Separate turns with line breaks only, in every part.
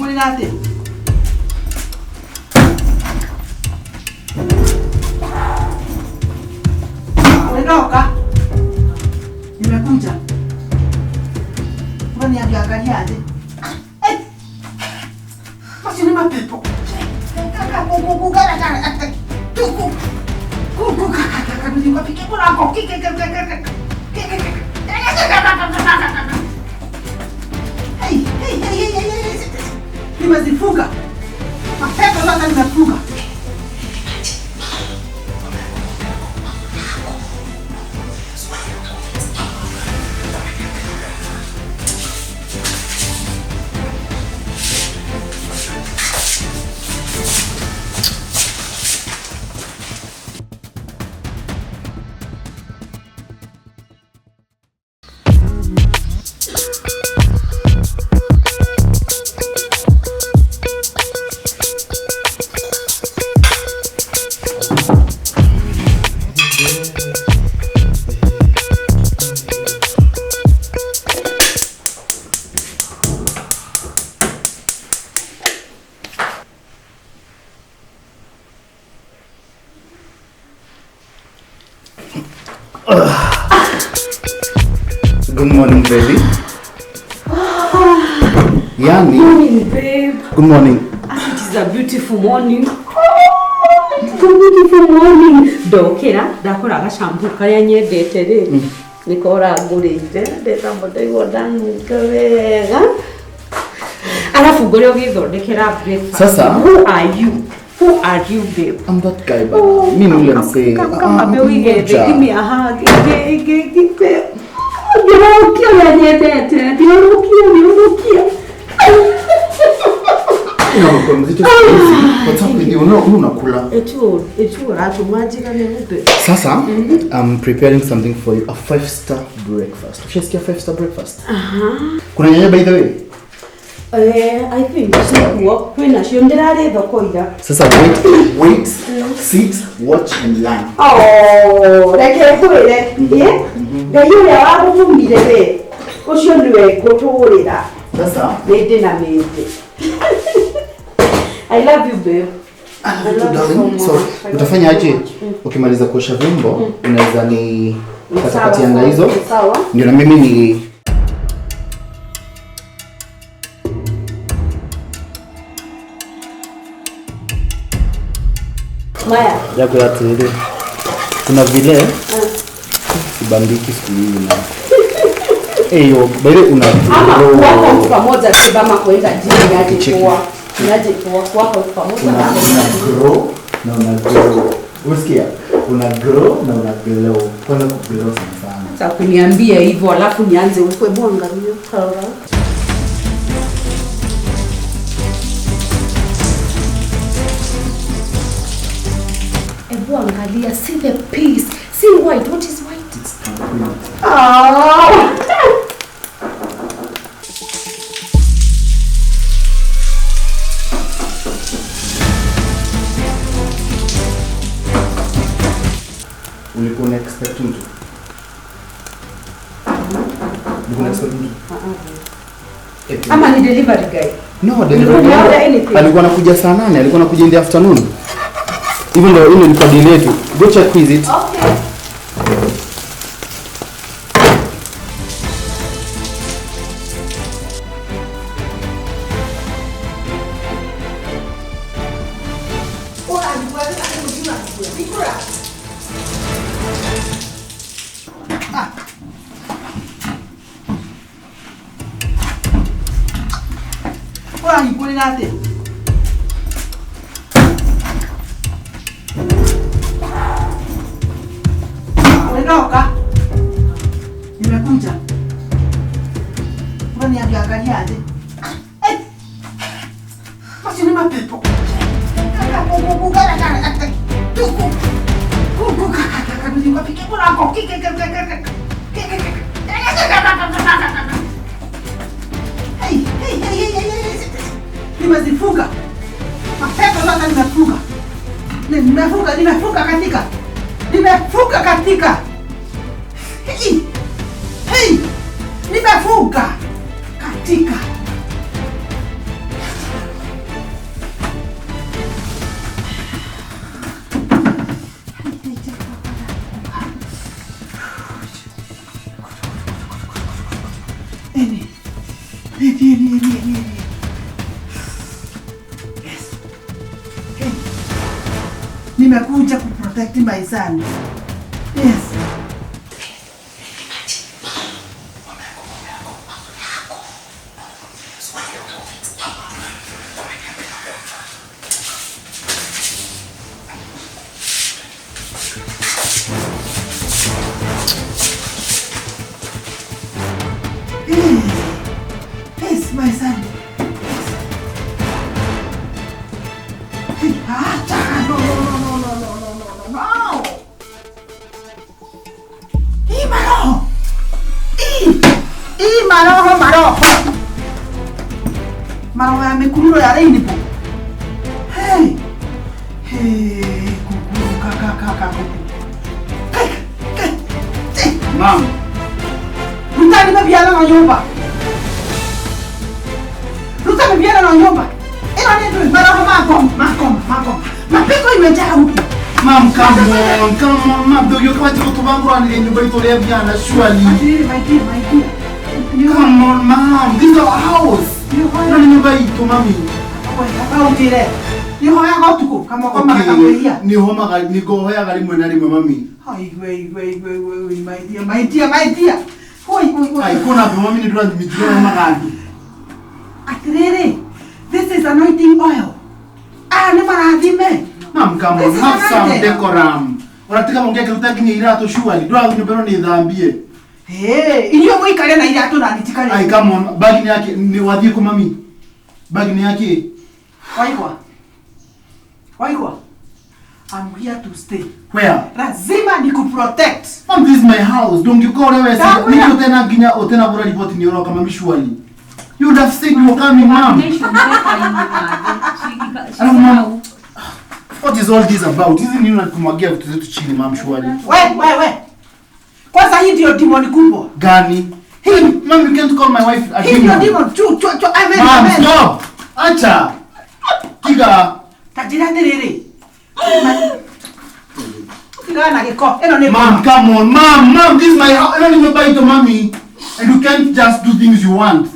Ũranyihingũrĩra atĩa? Ndoka. Nimekuja. Unaniangalia aje? Eh. Basi ni mapepo. Kaka kuku kaka kaka. Tuku. Kuku kaka kaka nipike mlango. Kike kaka kaka. Kike kaka. Hey, hey, hey, hey, hey. Nimezifunga. Mapepo sasa nimefunga.
Good morning, baby. Yani,
Good morning, babe.
Good morning.
It is a beautiful morning. Oh, it's a beautiful morning. Ndokira ndakora gacambu karia nyendete ri niko ũrangũrĩire ndetamba ndaigua ndanunga wega alafu ngore ũgĩthondekera breakfast.
Sasa?
Who are you? Who are you, babe?
I'm that guy, but mimi ni ule msee.
Come, come, give me a hug. Give. Ndĩrokia ũrĩa nyendete, ndĩrokia, ndĩrokia.
Unakuwa mzito siku hizi. What's up with you? Unakula.
Etu ũratũma njigane mũtwe.
Sasa, I'm preparing something for you, a 5-star breakfast. Ushasikia 5-star breakfast? Kuna nyanya by the way?
I think sikuo kwĩna cio ndĩrarĩ thoko ira.
Sasa wait, sit, watch and learn.
Oh, reke ngwĩre, ĩ? Ngai ũrĩa wagũthumire we, ũcio nĩwe ngũtũrĩra.
Sasa
mĩndĩ na mĩndĩ. I love you, babe.
I love you, darling. So, utafanya aje? Ukimaliza kuosha vyombo, unaweza ni katakatianga hizo.
Sawa.
Ndio na mimi ni
Maya.
Yako ya tele. Kuna vile sibandiki siku hizi na. Eyo, bale una
ama kuwako pamoja tu ama kuenda jini aje
Cheki.
poa. Unaje poa kuwako pamoja
Una
na
grow na una grow. Unasikia? Una grow na una glow. Kwanza ku glow sana sana.
Sasa kuniambia hivyo alafu nianze ukwe bwanga hiyo. Sawa. Ebu angalia, see the peace. See white. What is white?
It's tranquility.
Oh.
Ulikuwa una expect mtu? Ulikuwa una expect mtu?
Ama ni delivery guy?
No, delivery
Ulikuwa
guy.
una anything?
Alikuwa anakuja saa 8, alikuwa anakuja in the afternoon. Even though ile ilikuwa deal yetu. Go check who is it.
Okay.
Ũranyihingũrĩra atĩa? Ndoka. Nimekuja. Unaniangalia aje? Eh. Basi ni mapepo. Kaka kuku kaka kaka. Tuku. Kuku kaka kaka nipike mlango. Kike kaka kaka. Kike kaka. Hey, hey, hey, hey, hey. Nimezifunga. Mapepo sasa nimefunga. Nimefunga katika. Nimefunga katika. Hey! Hey! Nimefunga katika. Niĩ, niĩ, niĩ. Yes. Hey. Nimekuja kuprotect my son. Yes. Yes, my son. Yes. Hey, acha. No, no, no, no, no, no, no, no, no, no. Hii maroho. Hii. Hii maroho, maroho. Maroho ya mikururo ya rainbow. Hey. Hey, kukuru kaka kaka kuku. Kai, kai. Hey.
Mom.
Rutani mabiara na nyumba. Ruta mabiara na nyumba. Ino ni ndui maroho makom, makom, makom. Mapiko imejaa huku.
Mom, come on, come on, mom. Ndio kama tiko tubangura ni nyumba itolea biana surely.
My dear, my dear, my dear.
Come on, mom. This is our house. Ino ni nyumba itu, mami.
Autire. Ni hoyaga utuku kama kama kakakwĩhia.
Ni homaga ni gohoyaga rimwe na rimwe mami.
Ai we we we we my dear, my dear, my dear. Hoi hoi hoi.
Ai kuna be mami ni ndura mitiro na magandi.
Atiriri. This is anointing oil. Ah, ni marathime.
Mom, come on, have some decorum. Unatika ongea kiruta nginya iratu surely. Ndura nyumba ino ni thambie.
Hey, inyuĩ mũikare na iratũ na nitikare.
Ai come on, bagi ni yake ni wathiĩ kũ mami? Bagi ni yake.
Waigua. Waigua. I'm here to stay.
Where?
Lazima nikuprotect.
Mom, this is my house. Don't you call wewe
Ndakwĩra.
Niko tena nginya utena bora report ni uroka mami surely. You would have said you were coming, mom. Alafu mom, what is all this about? Hizi nini unatumwagia vitu zetu chini mom surely?
We, we, we. Kwanza hii ndio demon kubwa.
Gani? Hey, mom, you can't call my wife a
Hii ndio
demon.
demon. Chu, chu, chu. Amen,
Mom,
amen.
stop. Acha. Tiga.
Ta njĩra atĩrĩrĩ. Tigana na gĩko. Ĩno nĩ
Mom, come on. Mom, mom, this is my house. I don't even buy it to mommy. And you can't just do things you want.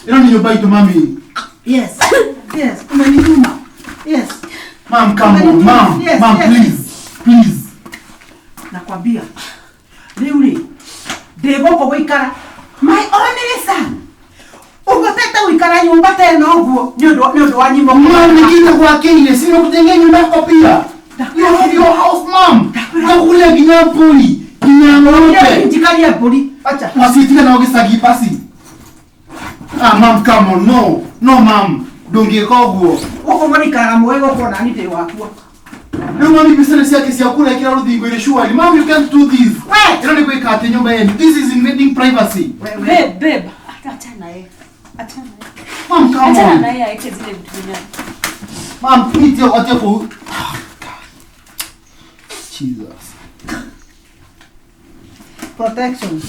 You don't even buy it to mommy.
Yes. Yes, umenituma. Yes.
Mom, come on. Mom,
Yes,
mom,
yes.
please. Please.
Nakwambia. Rĩu rĩ, ndĩ gũkũ gũikara. My only son. Ũhotete gũikara nyũmba ta ĩno ũguo nĩ ũndũ wa nyimo.
Mom, nikita kwa kile, sina kutengea nyumba yako pia. You have your house, mom. Kakule nginya mburi, nginya ng'ombe.
Njikarie mbũri. Acha.
Wasitika na wagisagi pasi. Ah, mom, come on. No. No, mom. Ndũngĩka ũguo.
Gũkũ mũrikaraga mũĩ gũkũ nani ndĩ wakua.
Rĩu mami business yake si yakula kila rũthingo-inĩ surely. Mom, you can't do this.
We!
Ĩno nĩ gwĩka atĩ nyũmba yenu. This is invading privacy.
We, we.
Babe, babe, achana yeye. Achana yeye.
Mom, come
Achana
on.
na yeye aeke zile vitu zenyewe.
Mom, please atia ku. Jesus.
Protection.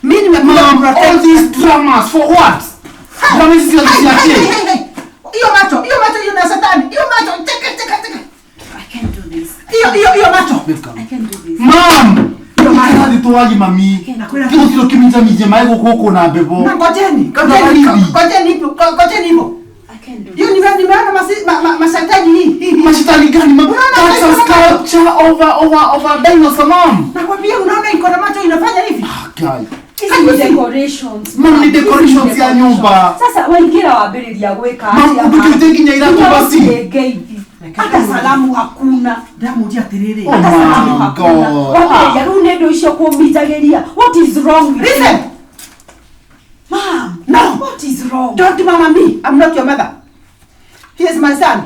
Mimi nimekuja
Mom, all
kuprotect.
these dramas for what? Drama hizi
Hey,
si
hey,
yake.
hey, hey. Hiyo macho, hiyo macho hiyo na satani. Hiyo macho, teka teka teka.
I can't do this.
Hiyo hiyo hiyo macho.
I can't do this.
Mom!
Hiyo macho.
Hadi tuwaji mami.
Nakwenda.
Kiko kilo kiminja mije mai gũkũ na mbebo.
Na ngojeni, ngojeni,
Baridi.
ngojeni hivyo, ngojeni hivyo.
I can't do
Hiyo
this.
nimeona mashetani hii hii.
Mashitani gani? Mom?
Unaona
That's a sculpture over dinosaur, mom.
Nakwambia unaona iko na macho inafanya hivi.
Ah, guy.
Hizi ni decorations.
Mom, ni decorations ya nyumba.
Sasa waingĩra wambĩrĩria gwĩka
Mom,
atĩa,
ũndũkĩte nginya iratũ basi.
Ngeithi. Hata salamu hakuna.
Ndamuria atiriri.
Oh
Hata salamu
my
hakuna.
God.
Wambĩrĩria rĩu nĩ ũndũ ũcio kũminjagĩria. What is wrong with
Listen.
you? Mom,
No.
What is wrong?
Don't mama me. I'm not your mother. He is my son.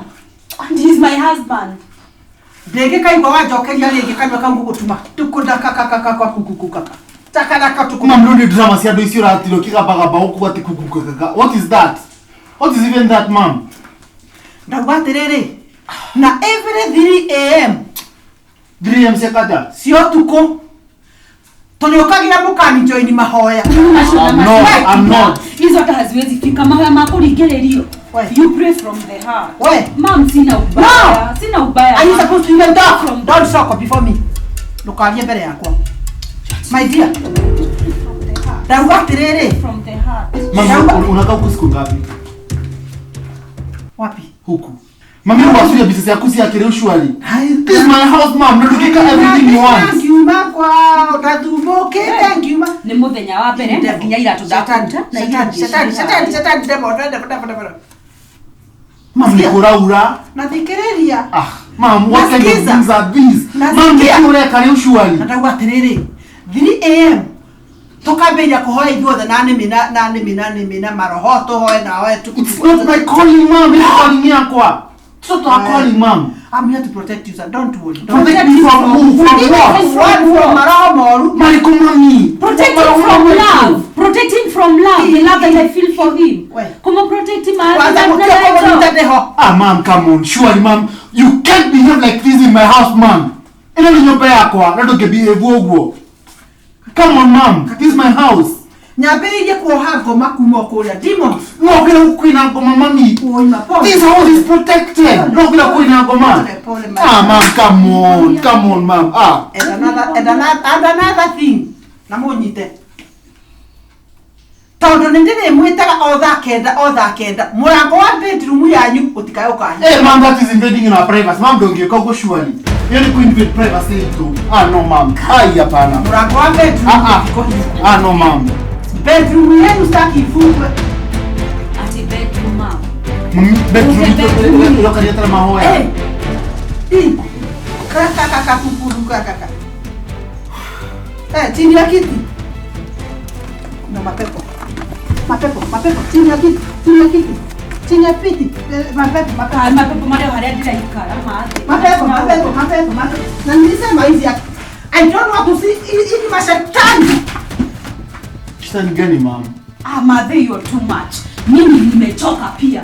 And he's my husband.
Ndĩngĩkaigua wanjokeria rĩngĩ kanua kau gũgũtuma tukundakakakakakukukukaka takaraka tuku.
Mom, no ni drama cia andũ icio ũratira ũkĩgambagamba gũkũ atĩ kukukaka. What is that? What is even that, mom?
Ndauga atĩrĩrĩ, na every 3 am
3 am cia kata.
cia ũtukũ tũrĩũkagĩra mũkani join mahoya.
I'm not, I'm not.
Hizo hata haziwezi fika mahoya ma kũringĩrĩrio.
We.
You pray from the heart.
We.
Mom, sina ubaya.
No.
Sina ubaya.
Are you supposed to even talk?
From-
Don't talk before me. Ndũkarie mbere yakwa. My dear,
From the heart.
ndauga atĩrĩrĩ,
From the heart.
Mami, unakaa huku siku ngapi?
Wapi?
Huku. Mami, wasuya business yaku si yakire surely. This is my house, mom. Ndukika everything you want.
Ngiuma kwao ndathumũkĩte ngiuma.
Nĩ mũthenya wa mbere na nginya iratũ ndakuta na
Shetani, shetani, shetani, shetani, ndemo, ndemo, ndemo, ndemo.
Mom, ni kuraura.
Na thikĩrĩria.
Ah, mom, what kind of
Nasikiza.
things are these? Mom,
Nasikia.
ni ureka ni surely.
Na ndauga atĩrĩrĩ, 3 a.m. tũkambĩrĩria kũhoya ithuothe na nĩmĩ na na nĩmĩ na nĩmĩ na maroho tũhoe na hoe
It's not my calling, mom. It's calling yakwa. It's not our calling, mom.
I'm here to protect you, sir. Don't worry. Don't
Protect me from who? From what?
One from maroho moru.
Mariko, mommy.
Protect him from love. Protect him from love. The love that I feel for him.
We.
Kuma protect him.
Kwanza gũtiĩ kũmũnyita ndĩho.
Ah, mom, come on. Surely, mom, you can't behave like this in my house, mom. Ino ni nyumba yakwa. Na ndũngĩbehave ũguo. Come on, mom. This is my house.
Nyambĩrĩirie kuoha ngoma kuma o kũrĩa demons.
No ũkĩra kwĩna ngoma, mami.
Oima pole.
This house is protected. No ũkĩra kwĩna ngoma.
Pole, pole, my
Ah, mom, come on. Come on, mom. Ah.
And another thing na mũnyite tondũ nĩ ndĩrĩmwĩtaga o thaa 9, o thaa 9, mũrango wa bedroom yanyu ũtikae ũkahinga.
Hey, mom, that is invading in our privacy. Mom, ndũngĩũka ũguo surely. Hiyo ni kuinvade privacy yetu. Ah, no, mom. Ai, hapana.
Mũrango wa bedroom
Ah, ah.
ũtikũhingwo.
Ah, no, mom.
Bedroom yenu sitaki ifungwe.
Ati bedroom, mom.
Mami, bedroom
Bedroom.
ĩrokaria tara mahoya.
Eh. Ih. Kaka kaka kukuru kaka kaka. Eh, chini ya kiti. Kuna mapepo. Mapepo, mapepo, chini ya kiti, chini ya kiti. Chini ya kiti. Eh, mapepo, mapepo.
Ah, mapepo marĩa harĩa ndĩraikara mathĩ.
Mapepo, mapepo, mapepo, mapepo. Na nilisema hizi ya I don't want to see hizi mashetani.
Shetani gani, mom?
Ah, mathe, you're too much. Mimi nimechoka pia.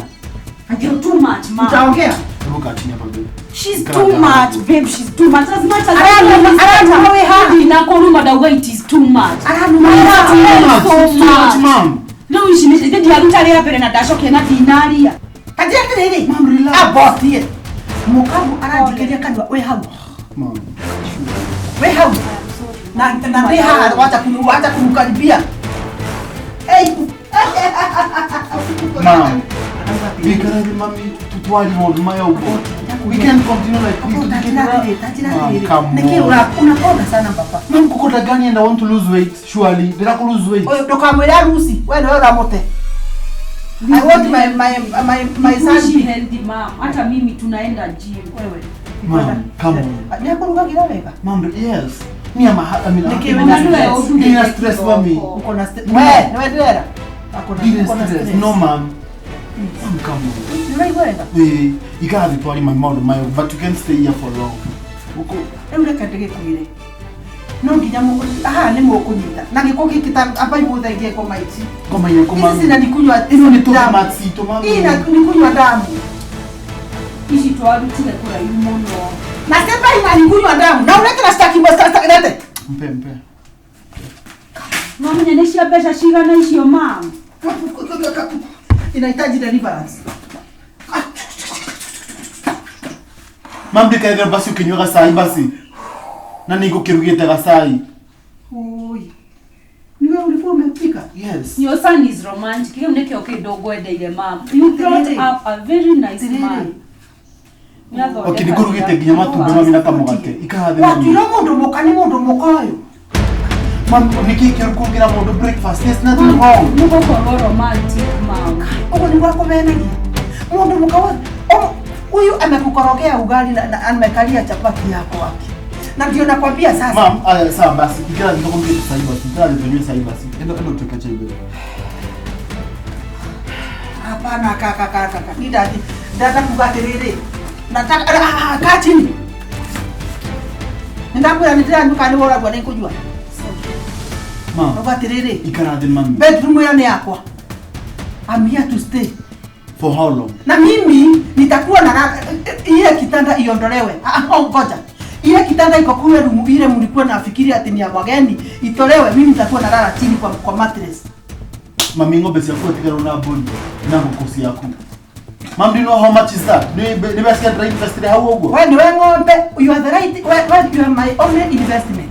You're too much, mom.
Utaongea?
Hebu kaa chini hapa, babe.
She's
Kaa
too
down.
much, babe. She's too much. As much as
Aranuma we haha.
Inakoruma ndauga it is too much.
Aranuma
Too
Too much.
so
It's too much,
much.
mom.
Rĩu ici nĩ ndiaruta rĩa mbere na ndacokia na ndinaria.
Kanjia atiriri.
Mom, relax.
Abotie. Mukagu aranjikĩria kanua wĩ hau.
Mom.
Wĩ hau. Na ndĩ haha wacha kunikaribia. Ei.
Mom. Ikara hivi, mami, tutwari maũndũ maya ũguo. We can't continue like this. Mom, come
Nĩkĩ
on.
unakonda sana baba?
Mom, kukota gani and I want to lose weight. Surely. Ndĩra ku lose weight.
Ũyũ ndũkamwĩre arusi, we nĩwe ũramũte. I want my
Tuishi
son.
healthy, mom. Hata mimi tunaenda gym.
Wewe.
Mom, come on.
Nĩakũrugagĩra wega?
Mom, yes. Me, I'm a, I mean,
Nĩkĩ
I'm
wĩna
stress.
stress?
Ndina stress, mami.
Uko na stress. We, nĩwe ndĩrera. Akona
Ndina
uko na
stress.
stress.
No, mom. Mom, come on.
Nĩũraigua wega?
Eh, ikara thĩ twari mami maũndũ mayo, but you can't stay here for long. Uko
Rĩu reke ndĩgĩkwĩre. No nginya haha nĩ mũkũnyita. Na gĩko gĩkĩ ta amba imũthengie ngoma ici.
ngoma irĩkũ,
Ici
mami?
cinanikunywa
Ĩno nĩ
damu.
tũthamaki citũ, mami.
Ii nikunywa damu.
Ici twarutire kũraihu mũno.
Na sema inanikunywa damu. Na ulete na staki mbasa lete.
Mpe, mpe.
Mamenya nĩ cia mbeca cigana icio, mom?
Inahitaji deliverance.
Mam, ndikaethera basi ũkĩnyua gacai basi. Na nĩ ngũkĩrugĩte gacai.
Oi. Niwe ulikuwa umepika?
Yes.
Your son is romantic. Kĩu nĩkĩo kĩndũ ngwendeire, mom. You brought
Atĩrĩrĩ.
up a very nice
Atĩrĩrĩ.
man. Nĩathondeka
Okay, nĩngũrugĩte nginya matumbĩ mami na kamũgate. Ikara thĩ mami.
Watuire mũndũ mũka nĩ mũndũ mũka ũyũ.
Mam, nĩkĩ kĩũru kũrugĩra mũndũ breakfast? There's nothing wrong.
Nĩ gũkorwo romantic, mom.
Ũguo nĩguo akũmenagia. Mũndũ mũka wa huyu amekukorogea ugali na amekalia chapati yako wapi? Na ndio nakwambia sasa.
Mam, aya, sawa basi. Ikara thĩ tũkũrugĩte cai basi. Ikara thĩ tũnyue cai basi. Endo endo tuweke chai bebe.
Hapana kaka kaka kaka. Ni dadi. Dada kuga atiriri. Nataka kaa chini. Nĩndakwĩra nĩ ndĩranyua nĩ woragua nĩ ngũnyua.
Mam,
Nauga atĩrĩrĩ.
ikara thĩ mami.
Bedroom ĩyo nĩ yakwa. I'm here to stay.
For how long?
Na mimi nitakuwa na ile kitanda iondolewe. Ah, ah, ngoja. Ile kitanda iko kule room ile mlikuwa nafikiri ati ni ya wageni itolewe, mimi nitakuwa nalala chini kwa mattress.
Mami, ng'ombe ciaku atigarwo na mbũri na ngũkũ ciaku. Mam, do you know how much is that? Nĩ mbeca cia ndĩra hau ũguo?
We niwe ng'ombe, you are the right, we, you are my only investment.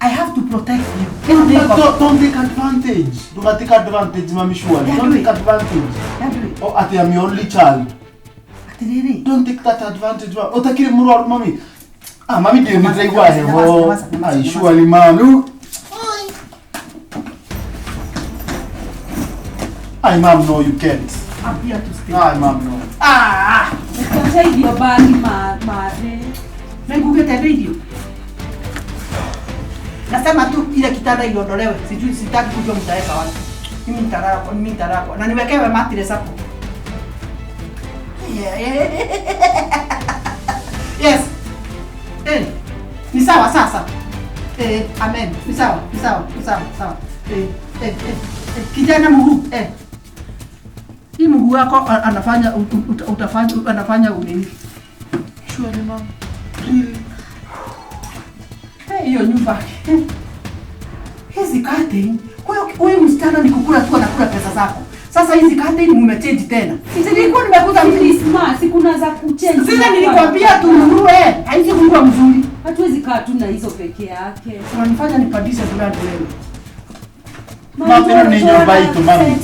I have to protect you.
Don't take advantage. Don't take advantage, mami, surely. Don't take advantage. Oh, ati I'm your only child.
Atiriri.
Don't take that advantage. Otakiri murwaru mami. Ah, mami ndiye ndiraigua heho. Ai, surely mami. Ai, mom, no, you can't.
I'm here to stay.
Ai, mom, no.
Ah!
Ukateithio bagi mathe.
Nĩngugĩte nĩ irio. Nasema tu ile kitanda iondolewe. Sijui sitaki kujua mtaweka wapi. Mimi nitalala kwa, mimi nitalala kwa. Na niwekewe mattress hapo. Yeah. Yes. Eh. Ni sawa sasa. Eh, amen. Ni sawa, ni sawa, ni sawa, sawa. Eh, eh, eh. Kijana mguu, eh. Hii mguu wako anafanya utafanya anafanya unini.
Surely mom. Really?
Eh, hiyo nyumba. Hizi curtain, kwa hiyo huyu msichana ni kukula tu anakula pesa zako. Sasa hizi curtain mmechange tena. Nilikuwa nimekuta
Christmas, kuna za kuchange.
Zile nilikwambia tununue, haizi kuwa mzuri.
Hatuwezi kaa tu na hizo peke yake.
Unanifanya nipandishe blood wewe.
Mama, ni nyumba itu mami.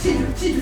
Chini, chini.